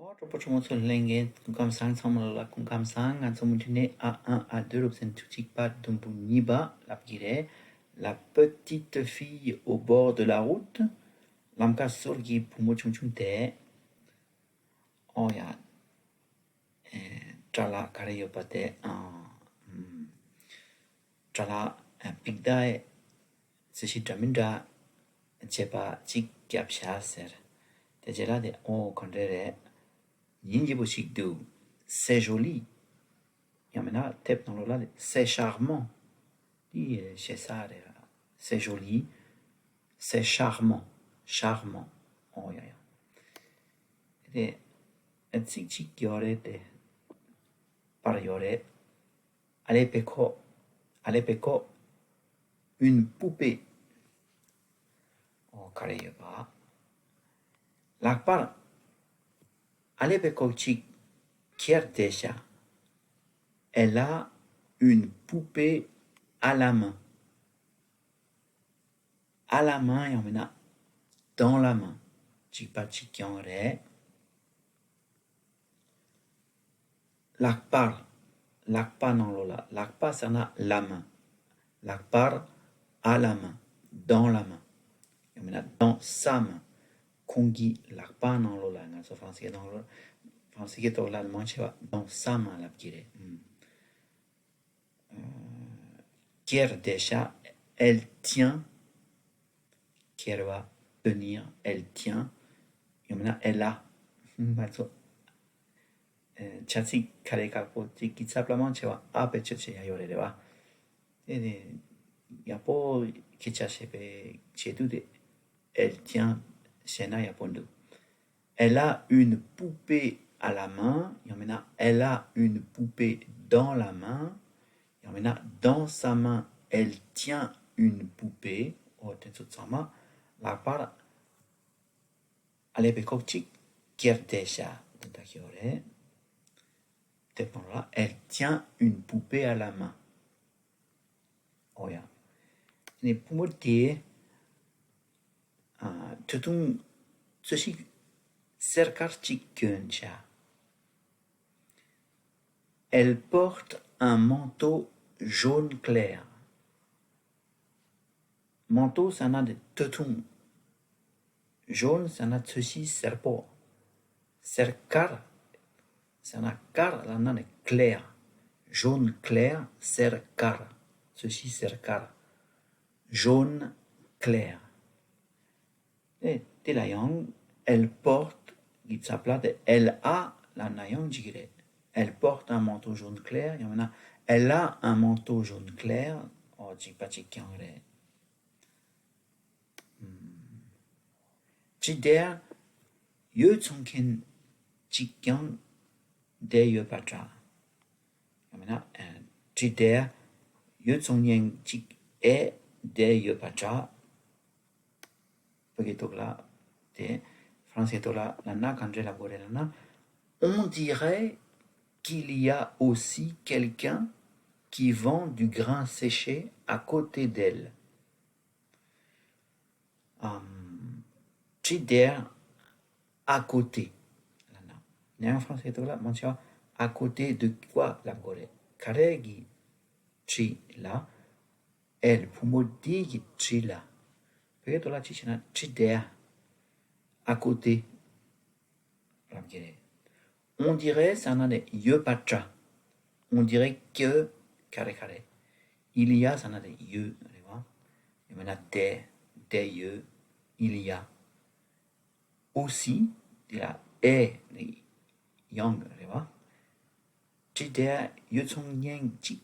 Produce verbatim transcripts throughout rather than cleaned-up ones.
ཨོ། གྲོགས་པོ་གྲོགས་མོ་ཚོ། ལྷན་རྒྱས་སྐུ་ཁམས་བཟང་། ཚང་མ་ལ་སྐུ་ཁམས་བཟང་། ང་ཚོ་མུ་མཐུད་ནས་ཨ་ཨ་ཨ་འདོད་རུབ་ཚན་ཐུག་གཅིག་པ་དུམ་བུ་གཉིས་པ་ལབ་ཀྱི་རེད། La petite fille au bord de la route. ལམ་ཁ་ཟུར་གྱི་བུ་མོ་ཆུང་ཆུང་དེ། ཨོ་ཡ། ཨེ། དགྲ་ལ་ག་རེ་ཡོད་པ་དེ། ཨ། ཨམ། དགྲ་ལ་ཨ་པིག་ཏའི་རྩོད་གཞི་འདྲ་མི་འདྲ་བྱས་པ་གཅིག་བརྒྱབ་བཞག་ཟེར། དེ་རྗེས་ལ་དེ། ཨོ། ག་འདྲ་རེད། ཡིན་གྱི་པོ་ཞིག་འདུག C'est joli. ཡང་མིན་ན་དེབ་ནང་ལོགས་ལ་དེ། C'est charmant. དེ་ཞེ་ས་རེད། C'est joli. C'est charmant. Charmant. ཨོ་ཡ་ཡ། དེ་ཚིག་གཅིག་ཡོད་རེད་དེ། པར་ཡོད་རེད། À l'époque, à l'époque, une poupée. ཨོ། ག་རེ་ཡོད་པ། ལྷག་པར། À l'époque གཅིག་ཁྱེར་བསྡད་ཤག Elle a une poupée à la main. À la main ཡང་མིན་ན་dans la main གཅིག་པ་གཅིག་རྐྱང་རེད། ལྷག་པར། ལྷག་པ་ནང་ལོགས་ལ། ལྷག་པ་ཟེར་ན་la main། ལྷག་པར། à la main. Dans la main. ཡང་མིན་ན་dans sa main. ཁོང་གི་ལྷག་པ་ནང་ལོགས་ལ། ང་ཚོ་ཧྥ་རན་སིའི་ནང་ལོགས། ཧྥ་རན་སིའི་ཐོག་ལ་མང་ཆེ་བ་dans sa main ལབ་ཀྱི་རེད། ཨུམ། ཁྱེར་བསྡད་ཤག Elle tient. ཁྱེར་བ། tenir. Elle tient. ཡང་མིན་ན་elle a. ཧུམ། ང་ཚོ་ཨེ། བྱ་ཚིག་ག་རེ་ཁག་པོ་གཅིག་གི་ཚབ་ལ་མང་ཆེ་བ་a བེད་སྤྱོད་བྱེད་ཡ་ཡོད་རེད། རེད་བ། དེ་ནི་ཡག་པོ་སྐད་ཆ་བཤད་པའི་ཆེད་དུ་དེ། Elle tient བཤད་ན་ཡག་པོ་འདུག Elle a une poupée à la main. ཡང་མིན་ན། Elle a une poupée dans la main. ཡང་མིན་ན། Dans sa main, elle tient une poupée. ཨོ། དེ་ཚོ་ཚང་མ་ལྷག་པར། À l'époque གཅིག་ཁྱེར་བསྡད་ཤག་དོན་དག་ཡོད་རེད། དེ་ནང་ལ། Elle tient une poupée à la main. ཨོ་ཡ། ནི་བུ་མོ་དེ། ཨ། ཐོ་ཐུང་། རྩོད་གཞི་སེར་དཀར་གཅིག་གྱོན་ཤག Elle porte un manteau jaune clair. Manteau ཟེར་ན་དེ་ཐོ་ཐུང་། Jaune ཟེར་ན་ཚོས་གཞི་སེར་པོ། སེར་དཀར་ཟེར་ན། དཀར་ལབ་ན་ནི་clair. Jaune clair. སེར་དཀར། ཚོས་གཞི་སེར་དཀར། Jaune clair. ཨེ། དེ་ལ་ཡང་elle porte གི་ཚབ་ལ་དེ་elle a ལབ་ན་ཡང་འགྲིག་གི་རེད། Elle porte un manteau jaune clair ཡང་མིན་ན། Elle a un manteau jaune clair. ཨོ། གཅིག་པ་གཅིག་རྐྱང་རེད། ཨམ། ཕྱི་དེར་ཡོལ་སོང་མཁན་གཅིག་ཀྱང་བསྡད་ཡོད་པ་འདྲ། ཡང་མིན་ན། ཨ། ཕྱི་དེར་ཡོལ་སོང་མཁན་གཅིག་ཨེ་བསྡད་ཡོད་པ་འདྲ། བོད་སྐད་ཐོག་ལ་དེ། ཧྥ་རན་སིའི་ཐོག་ལ་ལབ་ན་ག་འདྲ་ལབ་དགོས་རེད་ལབ་ན། On dirait qu'il y a aussi quelqu'un qui vend du grain séché à côté d'elle. ཨམ། ཕྱི་དེར། à côté ལབ་ན། ཡང་ཧྥ་རན་སིའི་ཐོག་ལ་མང་ཆེ་བ། à côté de quoi ལབ་དགོས་རེད། ག་རེ་གི་འཁྲིས་ལ། ཨེལ། བུ་མོ་འདི་གི་འཁྲིས་ལ། བོད་སྐད་ཐོག་ལ་ཅི་བྱས་ན། ཕྱི་དེར། à côté ལབ་ཀྱི་རེད། On dirait ཟེར་ན་ནི་ཡོད་པ་འདྲ། On dirait que ག་རེ་ག་རེ། Il y a ཟེར་ན་ནི་ཡོད་རེད་བ། ཡང་མིན་ན་des། des ཡོད། Il y a aussi དེ་ལ་et ནི་ཡང་རེད་བ། ཕྱི་དེར་ཡོལ་སོང་མཁན་གཅིག་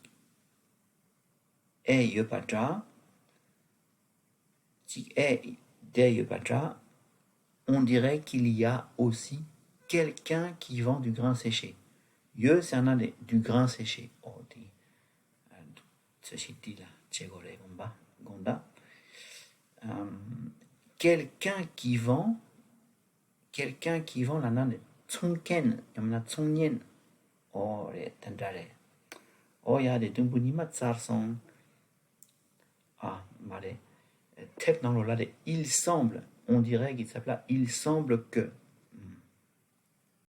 ཨེ་ཡོད་པ་འདྲ། གཅིག་ཨེ་བསྡད་ཡོད་པ་འདྲ། On dirait qu'il y a aussi quelqu'un qui vend du grain séché. ཡོད་ཟེར་ན་ནི་du grain séché ཨོ་དེ། ཚོས་གཞི་དེ་ལ་བྱེད་དགོས་རེད། དགོངས་པ། དགོངས་དག་ཨམ། Quelqu'un qui vend. Quelqu'un qui vend ལབ་ན་ནི་འཚོང་མཁན་ཡང་མིན་ན་འཚོང་མཁན། ཨོ་རེད། དེ་འདྲ་རེད། ཨོ་ཡ། དེ་དུམ་བུ་གཉིས་མ་ཚར་སོང་། ཨ་མ་རེད། དེབ་ནང་ལོགས་ལ་རེད། Il semble. On dirait གི་ཚབ་ལ། Il semble que